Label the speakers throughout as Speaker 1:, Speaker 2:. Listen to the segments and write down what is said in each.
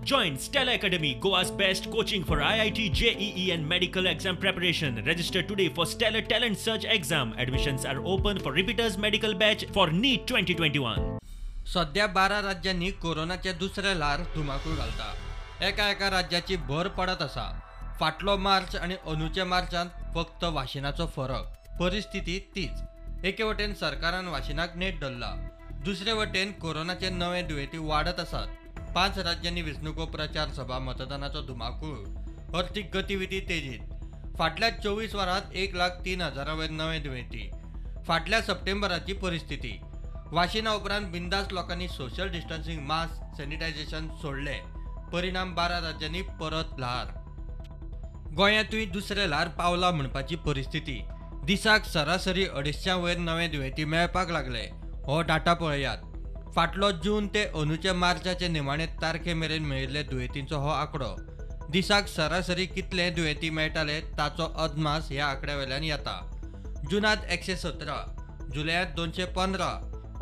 Speaker 1: Join Stellar Academy, Goa's best coaching for IIT, JEE and medical exam preparation. Register today for Stellar Talent Search exam. Admissions are open for repeaters medical batch for NEET 2021.
Speaker 2: सध्या 12 राज्यांनी कोरोनाचे दुसरे ल्हार धुमाकूळ घालता. एका एका राज्याची भर पडत आसा. फाटलो मार्च आनी अंदूच्या मार्चांत फक्त वाशिनाचो फरक, परिस्थिती तीच. एके वटेन सरकारान वाशिनाक नेट धरला, दुसरे वटेन कोरोनाचे नवे दुयेंती वाडत आसात. 5 राज्यांनी वेंचणुको, प्रचार सभा, मतदानाचो धुमाकूळ, अर्थीक गतिविधी तेजीत. फाटल्या 24 वरांत 1,03,000 वयर नवे दुयेंती. फाटल्या सप्टेंबराची परिस्थिती. वाशिना उपरांत बिंदास लोकांनी सोशल डिस्टन्सिंग, मास्क, सॅनिटायझेशन सोडले. परिणाम 12 राज्यांनी परत ल्हार. गोंयांतूय दुसरें ल्हार पावला म्हणपाची परिस्थिती. दिसाक सरासरी 250 वयर नवे दुयेंती मेळपाक लागले. हो डाटा पळयात. फाटलो जून ते अंदूच्या मार्चाचे निमाणे तारखे मेरेन मेळिल्ले दुयेंतींचो हो आंकडो. दिसाक सरासरी कितले दुयेंती मेळटाले ताचो अदमास ह्या आंकड्या वेल्यान येता. जुनांत 117, जुलयांत 215,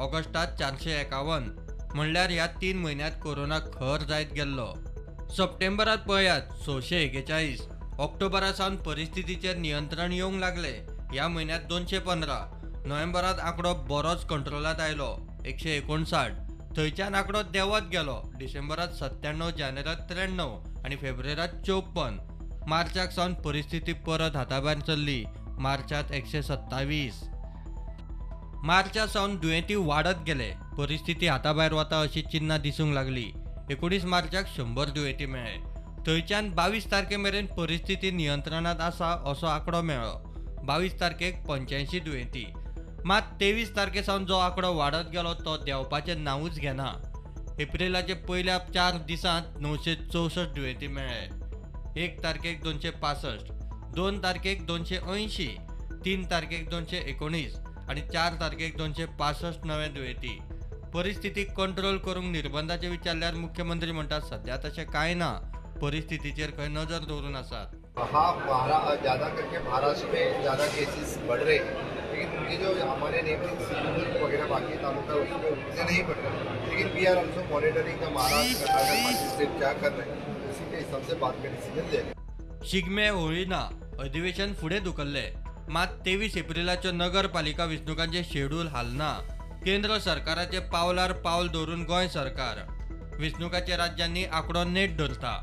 Speaker 2: ऑगस्टात 451, म्हणल्यार ह्या 3 म्हयन्यांत कोरोना खर जायत गेल्लो. सप्टेंबरांत पळयात 641, ऑक्टोबरा सावन परिस्थितीचेर नियंत्रण येवंक लागले. ह्या म्हयन्यांत 215, नोव्हेंबरांत आंकडो बरोच कंट्रोलांत आयलो 159, थंयच्यान आंकडो देंवत गेलो. डिसेंबरांत 97, जानेरांत 93 आनी फेब्रुवारींत 54. मार्चाक सावन परिस्थिती परत हाताभायर चल्ली. मार्चांत 127. मार्चा सावन दुयेंती वाडत गेले. परिस्थिती हाताभायर वता अशी चिन्हां दिसूंक लागली. 19 मार्चाक 100 दुयेंती मेळ्ळे. थंयच्यान 22 तारखे मेरेन परिस्थिती नियंत्रणांत आसा असो आंकडो मेळ्ळो. 22 तारखेक 85 दुयेंती. मात 23 तारखे सावन जो आंकडो वाडत गेलो तो देंवपाचें नांवूच घेना. एप्रिलाचे पयल्या 4 दिसांत 964 दुयेंती मेळ्ळे. 1 तारखेक 265, 2 तारखेक 280, 3 तारखेक 219 आनी 4 तारखेक 265 नवे दुयेंती. परिस्थिती कंट्रोल करूंक निर्बंधाचे विचारल्यार मुख्यमंत्री म्हणटात सध्या तशें कांय ना, परिस्थितीचेर खंय नजर दवरून आसात.
Speaker 3: हाँ, ज़्यादा करके महाराष्ट्र में ज़्यादा केसेस बढ़ रहे हैं, लेकिन उनके जो हमारे नेबरिंग सिंधुदुर्ग वगैरह बाकी तालुका उसमें उतने नहीं बढ़ रहे, लेकिन we are also monitoring the Maharashtra, Karnataka, बाकी स्टेट क्या कर रहे हैं उसी के हिसाब से बाद में डिसीजन ले रहे.
Speaker 2: शिगमे, होळी ना, अधिवेशन फुडें धुकल्लें. मात 23 एप्रिलाच्यो नगरपालिका वेंचणुकांचें शेड्यूल हालना. केंद्र सरकाराचे पावलार पावल दवरून गोंय सरकार वेंचणुकाच्या राज्यांनी आंकडो नेट धरता.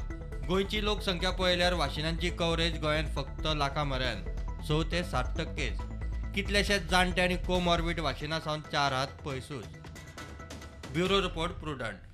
Speaker 2: गोंयची लोकसंख्या पळयल्यार वाशिनांची कवरेज गोंयांत फक्त लाखा म्हऱ्यान 6 ते 7%. कितलेशेच जाणटे आनी कोमॉर्बीड वाशिना सावन 4 हात पयसूच. Bureau report, Prudent.